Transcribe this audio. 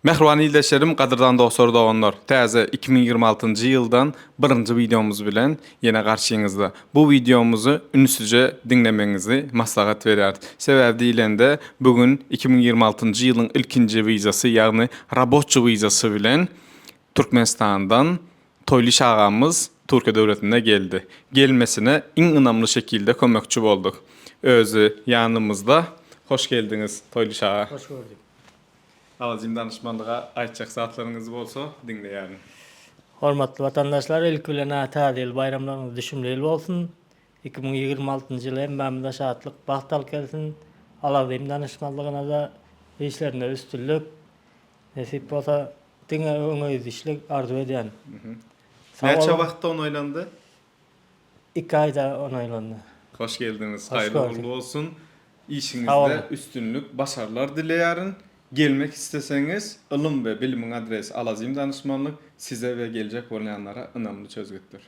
Mähriban ildeşlerim, gadyrdan dostlar, doganlar, täze 2026-njy ýyldan birinji wideomyz bilen ýene garşyňyzda. Bu wideomyzy ünsüje diňlemegiňizi maslahat berýäris. Sebäbi diýlende, bu gün 2026-njy ýylyň ilkinji wizasy, ýagny raboçi wizasy bilen Türkmenistandan Toýly agamyz Türkiýe döwletine geldi. Gelmesine iň ynamly şekilde kömekçi bolduk. Özi ýanymyzda. Hoş geldiňiz, Toýly aga. Hoş gördük. Alyjym danyşmanlyga aýtjak zatlaryňyz bolsa diňleýärin. Hormatly watandaşlar ilki bilen-ä Täze ýyl baýramlaryňyz düşümli ýyl bolsun. 2026-njy ýyl hemmämize şatlyk, bagt alyp gelsin. Alazym danyşmanlygynada işlerinde üstünlik, nesip bolsa diňe öňe gidişlik arzuw edýän. Sag Näçe boluň. wagtda onaýlandy? Iki aýda onaýlandy. Hoş geldiňiz, Hoş haýyrly gördük. ugrly bolsun. Sag Işiňizde boluň. üstünlik, başarylar dileýärin. Gelmek isleseňiz, ylym we bilimiň adresi Alazim danyşmanlyk size we geljek bolýanlara ynamly çözgütdir.